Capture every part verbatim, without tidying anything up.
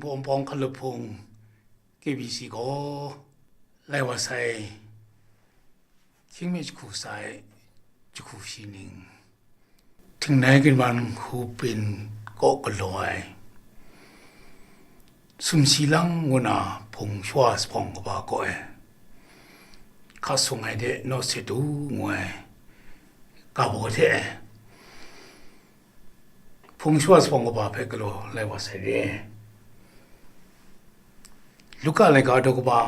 Wunpawng Hkalup Hpung K B C gaw lai wa sai, hkying mi jahku sai, jahku shi ning, htingnai ginman hku byin kaw galaw ai, sumsi lang ngu na hpung shawa sa hpawng kaba kaw e, hka sung ai de naw sit u ngu ai ga baw hte e, hpung shawa sa hpawng kaba hpe galaw lai wa sai re. Luka laika daw kaba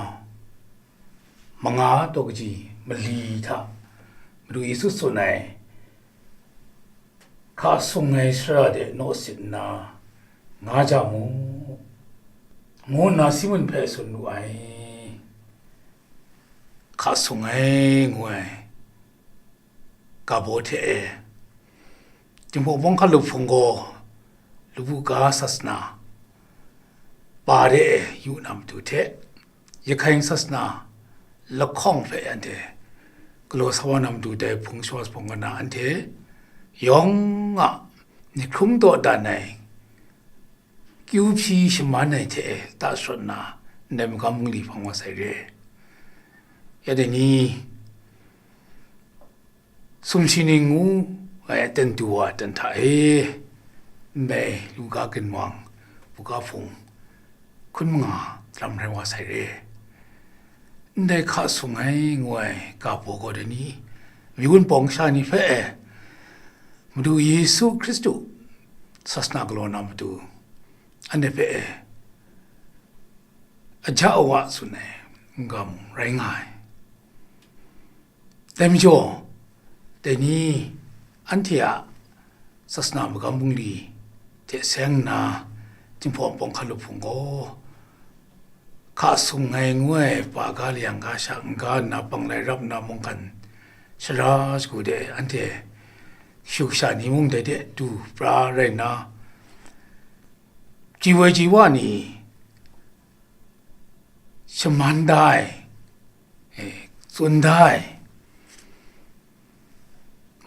manga taw kaji mali hta Madu Yesu tsun ai, hka sung ai sara de naw sit nna, nga ja mu, ngu nna Simun hpe tsun wu ai. Hka sung ai ngu ai ga baw hte e, Jinghpaw Wunpawng Hkalup Hpung gaw labu ga sasana pa de e yu na matu hte, Jahkai sasana lahkawng hpe anhte galaw sa wa na matu, dai hpung shawa sa hpawng kaw na anhte yawng a myit hkrum dawdan ai, kyu hpyi shaman ai hte e ta sharawt nna, ndai magam bungli hpang wa sai re. Ya dai ni, sumsi ning ngu ai aten du wa aten hta e, ndai Luka ginwang, buga hpung hkun manga daram rai wa sai re. Ndai hka sung ai ngu ai ga baw gaw dai ni, myi wunpawng sha ni hpe e, Madu Yesu Hkristu sasana galaw na matu, anhte hpe e, aja awa tsun ai n-ga mung rai nga ai. Dai majaw, dai ni anhte a sasana magam bungli hte seng nna, Jinghpaw Wunpawng Hkalup Hpung gaw, hka sung ai ngu ai pa ga layang ga sha n-ga nna, panglai rap nna, mungkan shara shagu de anhte kashu kasha ni mung dai de du pra rai nna, ji woi ji wa ni shaman da ai, e, tsun da ai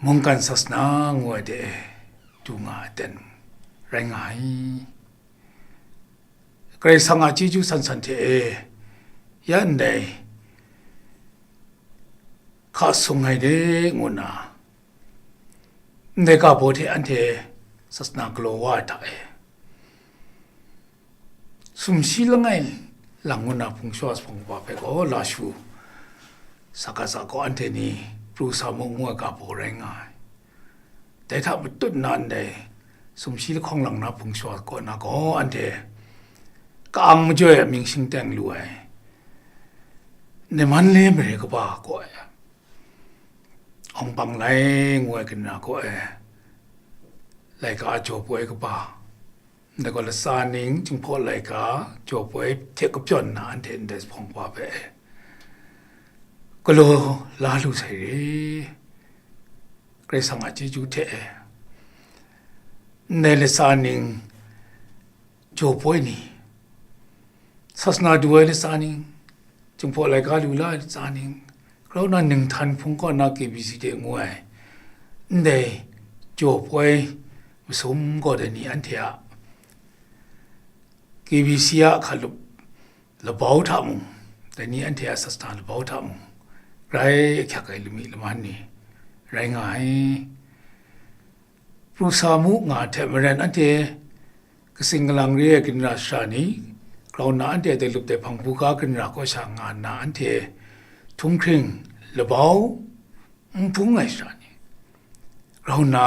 mungkan sasana ngu ai de e du nga ai aten rai nga ai. Karai Kasang a chyeju san san hte e, ya ndai hka sung ai de ngu nna, ndai ga baw hte anhte sasana galaw wa ai hta e, sumsi langai lang ngu na hpung shawa sa hpawng kaba hpe gaw la shu sa ga sa gaw, anhte ni pru sa mu ngu ai ga baw rai nga ai. Dai hta matut nna ndai sumsi lahkawng lang na hpung shawa kaw na gaw, anhte ka-ang majoi a mying shingteng lu ai, ndai Manle mare kaba kaw e, Awng Panglai ngu ai ginra kaw e, laika jaw poi kaba, ndai gaw latsa ning, Jinghpaw laika jaw poi hte kapyawn na anhte ndai sa hpawng kaba hpe galaw la lu sai re. Karai Kasang a chyeju hte e, ndai latsa ning, jaw poi ni, sasana du ai latsa ning, Jinghpaw laika lu la ai latsa ning, grau na ninghtan hpung kaw na K B C de ngu ai, ndai jaw poi masum gaw dai ni anhte a K B C a hkalup labau hta mung, dai ni anhte a sasana labau hta mung, grai ahkyak ai lami laman ni rai nga ai. Pru sa mu nga hte maren, anhte katsing kalang re ai ginra shara ni, grau nna anhte dailup daihpang buga ginra kaw sha nga nna, anhte htunghkring labau n hpung ai shara ni, grau nna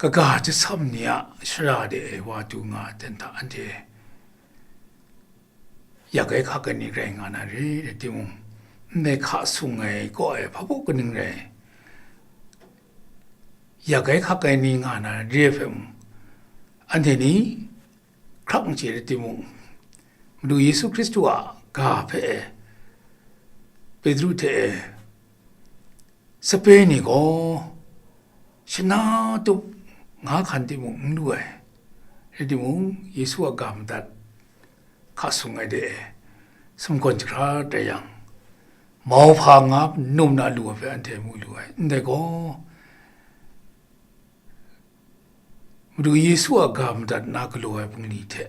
kaga jasam ni a shara de ai wa du nga ai aten hta anhte yak ai hkak ai ni rai nga na re, rai timung, ndai hka sung ai kaw ai hpa baw kaning rai, yak ai hkak ai ni nga na re ai hpe mung, anhte ni hkrak n chye, rai timung, Madu Yesu Hkristu a ga hpe e, Petru hte e, sape ni gaw shana tup nga hkan timung n lu ai, rai timung, Yesu a ga madat hka sung ai de e, sumgawn jahkra tai yang, mauhpa nga num na lu ai hpe anhte mu lu ai. Ndai gaw, Madu Yesu a ga madat na galaw ai bungli hte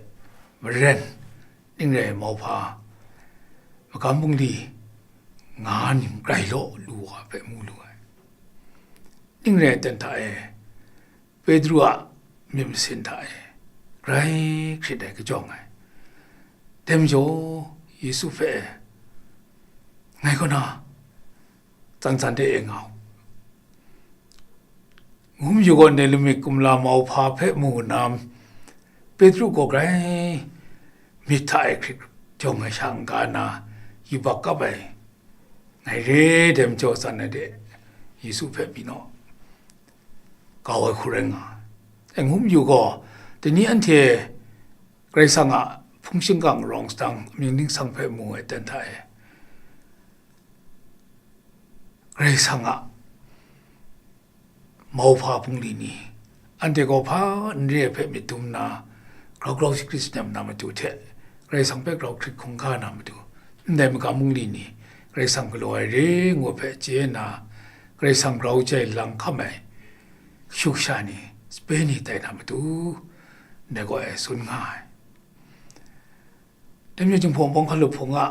maren, ning rai ai mauhpa, magam bungli nga ning grai law lu wa hpe mu lu ai. Ning rai ai ten hta e, Petru a myit masin hta e, grai hkrit ai kajawng ai. Dai majaw, Yesu hpe, "Ngai kaw na, tsan tsan de e nga u. Ngu mayu gaw, ndai lamik kumla mauhpa hpe mu nna, Petru gaw grai myit hta e hkrit jawng ai sha n-ga na, yubak kap ai, ngai re, dai majaw tsan ai de, Yesu hpe byin naw, kau ai hku rai nga ai. Ngu mayu gaw, dai ni anhte Karai Kasang a hpung shingkang rawng sadang, amying ningsang hpe mu ai ten hta e, Karai Kasang a mauhpa bungli ni, anhte gaw hpa n re ai hpe myit dum nna, grau grau shakrit shanem na matu hte, Karai Kasang hpe grau hkrit hkungga na matu, ndai magam bungli ni, Karai Kasang galaw ai re ngu ai hpe chye nna, Karai Kasang grau jai lang hkam ai kashu kasha ni, sape ni tai na matu, ndai gaw e tsun nga ai. Dai majaw, Jinghpaw Wunpawng Hkalup Hpung a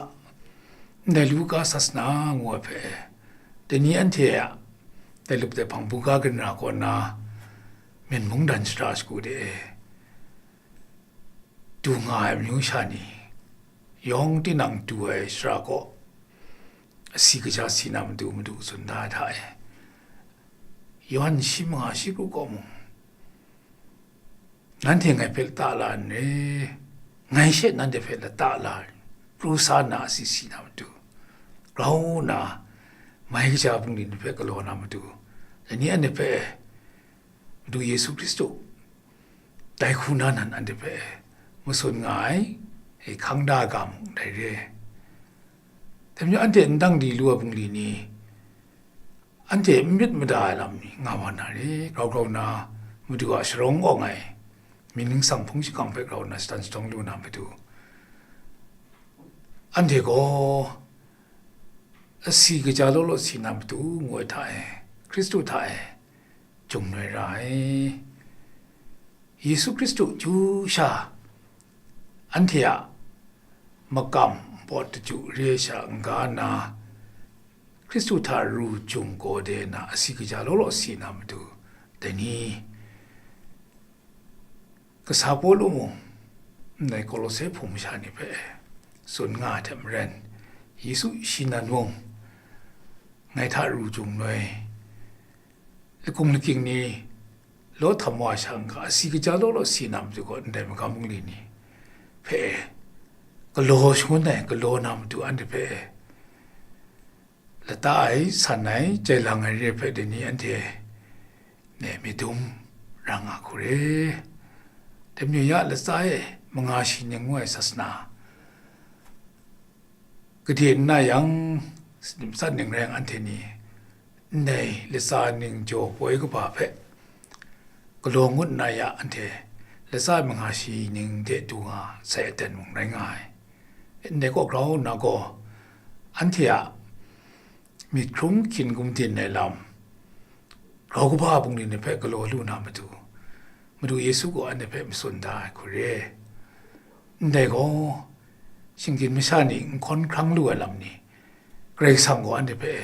ndai Luka sasana ngu ai hpe, dai ni anhte a dai lup dai hpang buga ginra kaw na, Myen mungdan shara shagu de e du nga ai amyu sha ni, yawng tinang du ai shara kaw asi kaja si na matu, madu tsun da ai hta e, Yawhan shi manga shi kru kaw mung, nanhte ngai hpe lata la n re, ngai she nanhte hpe lata la, pru sa nna asi si na matu, grau nna mai kaja bungli ni hpe galaw na matu, dai ni anhte hpe Madu Yesu Hkristu dai hku na nan anhte hpe matsun nga ai, e hkang da ai ga mung dai re. Dai majaw, anhte n dang di lu ai bungli ni, anhte n myit mada ai lam ni nga wa na re, grau grau nna Madu a sharawng awng ai amying ningsang hpung shingkang hpe grau nna shatan shahtawng lu na matu, anhte gaw asi kaja law law si na matu ngu ai hta e, Hkristu hta e, jung noi ra ai. Yesu Hkristu chyu sha anhte a makam npawt daju re ai sha n-ga nna, Hkristu hta ru jung gaw de na asi kaja law law si na matu, dai ni, kasa Pawlu mung ndai Kolose hpung masha ni hpe tsun nga ai hte maren, Yesu shi nan mung ngai hta ru jung noi, lakung lakying ni law htam wa sha n-ga, asi kaja law law si na matu gaw, ndai magam bungli ni hpe galaw shangun ai, galaw na matu anhte hpe lata ai, san ai, chye lang ai re ai hpe dai ni anhte e myit dum ra nga hku re. Dai majaw ya latsa e manga shi ning ngu ai sasana gade n na yang, sadim sat ning rai yang, anhte ni ndai latsa ning jaw poi kaba hpe galaw ngut nna ya, anhte latsa e manga shi ning de du nga sai aten mung rai nga ai. Ndai kaw grau nna gaw, anhte a myit hkrum hkyin gumdin ai lam, grau kaba bungli ni hpe galaw lu na matu, Madu Yesu gaw anhte hpe matsun da ai hku re. Ndai gaw, shinggyim masha ni n hkawn hkrang lu ai lam ni, Karai Kasang gaw anhte hpe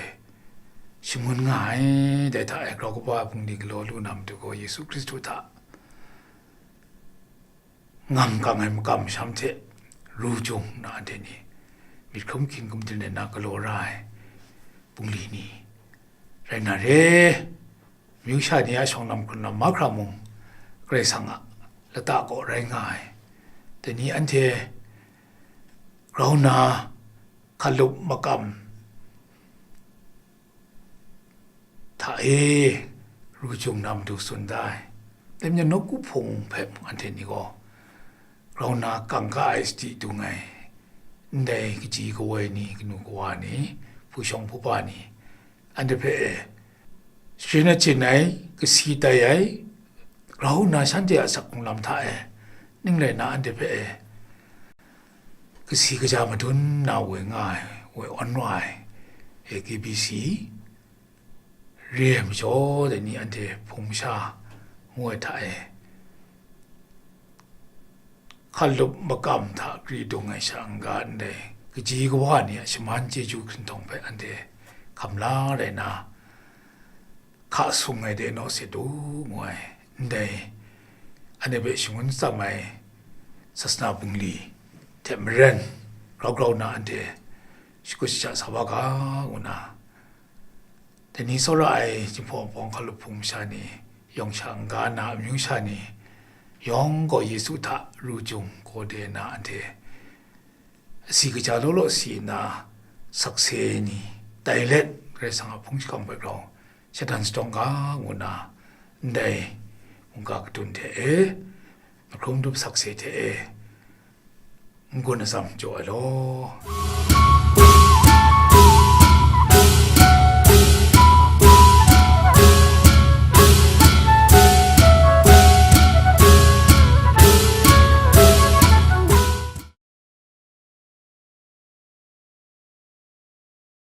shangun nga ai. Dai hta e grau kaba bungli galaw lu na matu gaw, Yesu Hkristu hta ngam kang ai makam masham hte ru jung nna, anhte ni myit hkrum hkyin gumdin ai na galaw ra ai bungli ni rai na re. Amyu sha ni a shawng lam hkrun lam mahkra mung, Karai Kasang a lata kaw rai nga ai. Dai ni anhte grau nna hkalup makam hta e ru jung na matu tsun da ai. Dai majaw nawku hpung hpe mung anhte ni gaw grau nna kangka ai sadi dung ai, ndai kaji kawoi ni, kanu kawa ni, hpu shawng hpuba ni, anhte hpe e sharin achyin ai, kasi tai ai, grau nna shanhte a asak hkrung lam hta e ning rai nna anhte hpe e kasi kaja madun na woi nga ai, woi awn wa ai, A K B C re ai majaw, dai ni anhte hpung masha ngu ai hta e, hkalup makam hta gri dung ai sha n-ga ndai kaji kawa ni a shaman chyeju hkrintawng hpe anhte hkam la rai na, hka sung ai de naw se du, ngu ai. Ndai anhte hpe shangun tsam ai sasana bungli hte maren grau grau na anhte shakut shaja sa wa ga, ngu na, dai ni tsawra ai Jinghpaw Wunpawng hkalup hpung masha ni, yawng sha n-ga na amyu sha ni yawng gaw Yesu hta ru jung gaw de na anhte asi kaja law law si nna sakse ni tai let, Karai Kasang a hpung shingkang hpe grau shadan shadawng ga, ngu nna ndai mungga kadun hte e, mahkrum dup sakse hte e n-gun atsam jaw ai law.